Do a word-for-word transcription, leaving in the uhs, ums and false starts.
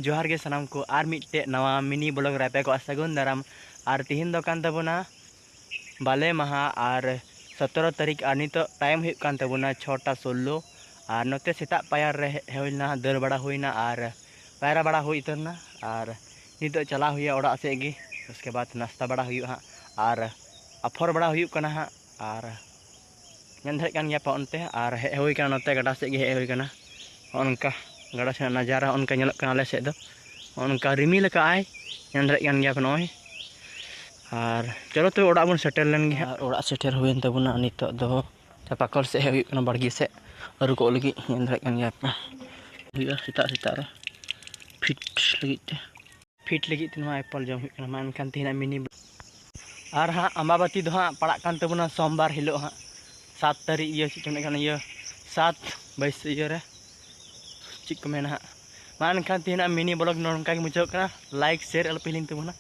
ᱡᱚᱦᱟᱨ ᱜᱮ ᱥᱟᱱᱟᱢ ᱠᱚ, ᱟᱨ ᱢᱤᱫᱴᱮᱡ ᱱᱟᱣᱟ ᱢᱤᱱᱤ ᱵᱞᱚᱜ ᱨᱮ ᱟᱯᱮ ᱠᱚᱣᱟᱜ ᱥᱟᱹᱜᱩᱱ ᱫᱟᱨᱟᱢ᱾ ᱟᱨ ᱛᱤᱦᱤᱧ ᱫᱚ ᱠᱟᱱ ᱛᱟᱵᱚᱱᱟ ᱵᱟᱞᱮ ᱢᱟᱦᱟ ᱟᱨ ᱥᱚᱛᱨᱚ ᱛᱟᱹᱨᱤᱠᱷ, ᱟᱨ ᱱᱤᱛᱚᱜ ᱴᱟᱭᱤᱢ ᱦᱩᱭᱩᱜ ᱠᱟᱱ ᱛᱟᱵᱚᱱᱟ ᱪᱷᱚᱴᱟ ᱥᱳᱞᱞᱳ᱾ ᱟᱨ ᱱᱚᱛᱮ ᱥᱮᱛᱟᱜ ᱯᱟᱭᱟᱨ ᱨᱮ ᱦᱮᱡ ᱦᱩᱭ ᱞᱮᱱᱟ, ᱫᱟᱹᱲ ᱵᱟᱲᱟ ᱦᱩᱭᱱᱟ ᱟᱨ ᱯᱟᱭᱨᱟ ᱵᱟᱲᱟ ᱦᱩᱭ ᱩᱛᱟᱹᱨ ᱮᱱᱟ᱾ ᱟᱨ ᱱᱤᱛᱚᱜ ᱪᱟᱞᱟᱣ ᱦᱩᱭᱩᱜᱼᱟ ᱚᱲᱟᱜ ᱥᱮᱫ ᱜᱮ, ᱩᱥᱠᱮ ᱵᱟᱫ ᱱᱟᱥᱛᱟ ᱵᱟᱲᱟ ᱦᱩᱭᱩᱜᱼᱟ ᱦᱟᱸᱜ, ᱟᱨ ᱟᱯᱷᱚᱨ ᱵᱟᱲᱟ ᱦᱩᱭᱩᱜ ᱠᱟᱱᱟ ᱦᱟᱸᱜ᱾ ᱟᱨ ᱧᱮᱞ ᱫᱟᱲᱮᱭᱟᱜ ᱠᱟᱱ ᱜᱮᱭᱟ ᱯᱮ ᱚᱱᱛᱮ, ᱟᱨ ᱦᱮᱡ ᱦᱩᱭ ᱠᱟᱱᱟ ᱱᱚᱛᱮ, ᱜᱟᱰᱟ ᱥᱮᱫ ᱜᱮ ᱦᱮᱡ ᱦᱩᱭ ᱠᱟᱱᱟ᱾ ᱦᱚᱸᱜᱼᱚ ᱱᱚᱝᱠᱟ ᱜᱟᱰᱟ ᱥᱮᱫ ᱱᱟᱡᱟᱨᱟ ᱦᱚᱸᱜᱼᱚ ᱱᱚᱝᱠᱟ ᱧᱮᱞᱚᱜ ᱠᱟᱱᱟ ᱟᱞᱮ ᱥᱮᱫ ᱫᱚ᱾ ᱦᱚᱸᱜᱼᱚ ᱱᱚᱝᱠᱟ ᱨᱤᱢᱤᱞ ᱟᱠᱟᱫ ᱟᱭ, ᱧᱮᱞ ᱫᱟᱲᱮᱭᱟᱜ ᱠᱟᱱ ᱜᱮᱭᱟ ᱯᱮ ᱱᱚᱜᱼᱚᱭ᱾ ᱟᱨ ᱪᱚᱞᱚ ᱛᱚᱵᱮ ᱚᱲᱟᱜ ᱵᱚᱱ ᱥᱮᱴᱮᱨ ᱞᱮᱱ ᱜᱮ ᱦᱟᱸᱜ᱾ ᱟᱨ ᱚᱲᱟᱜ ᱥᱮᱴᱮᱨ ᱦᱩᱭᱮᱱ ᱛᱟᱵᱚᱱᱟ ᱱᱤᱛᱚᱜ ᱫᱚ᱾ ᱪᱟᱯᱟᱠᱚᱞ ᱥᱮᱫ ᱦᱮᱡ ᱦᱩᱭᱩᱜ ᱠᱟᱱᱟ ᱵᱟᱲᱜᱮ ᱥᱮᱫ ᱟᱹᱨᱩ ᱠᱚᱜ ᱞᱟᱹᱜᱤᱫ, ᱧᱮᱞ ᱫᱟᱲᱮᱭᱟᱜ ᱠᱟᱱ ᱜᱮᱭᱟ ᱯᱮ᱾ ᱦᱩᱭᱩᱜᱼᱟ ᱥᱮᱛᱟᱜ ᱥᱮᱛᱟᱜ ᱨᱮ ᱯᱷᱤᱴ ᱞᱟᱹᱜᱤᱫ ᱛᱮ᱾ ᱯᱷᱤᱴ ᱞᱟᱹᱜᱤᱫ ᱛᱮ ᱱᱚᱣᱟ ᱮᱯᱚᱞ ᱡᱚᱢ ᱦᱩᱭᱩᱜ ᱠᱟᱱᱟ᱾ ᱢᱟ ᱮᱱᱠᱷᱟᱱ ᱛᱮᱦᱮᱧᱟᱜ ᱢᱤᱱᱤ ᱟᱨ ᱦᱟᱸᱜ ᱟᱢᱵᱟᱵᱟᱹᱛᱤ ᱫᱚ ᱦᱟᱸᱜ ᱯᱟᱲᱟᱜ ᱠᱟᱱ ᱛᱟᱵᱚᱱᱟ ᱥᱳᱢᱵᱟᱨ ᱦᱤᱞᱳᱜ ᱦᱟᱸᱜ, ᱥᱟᱛ ᱛᱟᱹᱨᱤᱠᱷ, ᱤᱭᱟᱹ ᱪᱮᱫ ᱠᱚ ᱢᱮᱱᱮᱫ ᱠᱟᱱᱟ, ᱤᱭᱟᱹ ᱥᱟᱛ ᱵᱟᱭᱤᱥ ᱤᱭᱟᱹ ᱨᱮ, ᱪᱮᱫ ᱠᱚ ᱢᱮᱱᱟ ᱦᱟᱸᱜ᱾ ᱢᱟ ᱮᱱᱠᱷᱟᱱ ᱛᱮᱦᱮᱧᱟᱜ ᱢᱤᱱᱤ ᱵᱞᱚᱜ ᱱᱚᱝᱠᱟ ᱜᱮ ᱢᱩᱪᱟᱹᱫ ᱠᱟᱱᱟ᱾ ᱞᱟᱭᱤᱠ ᱥᱮᱭᱟᱨ ᱟᱞᱚᱯᱮ ᱦᱤᱲᱤᱧ ᱛᱟᱵᱚᱱᱟ᱾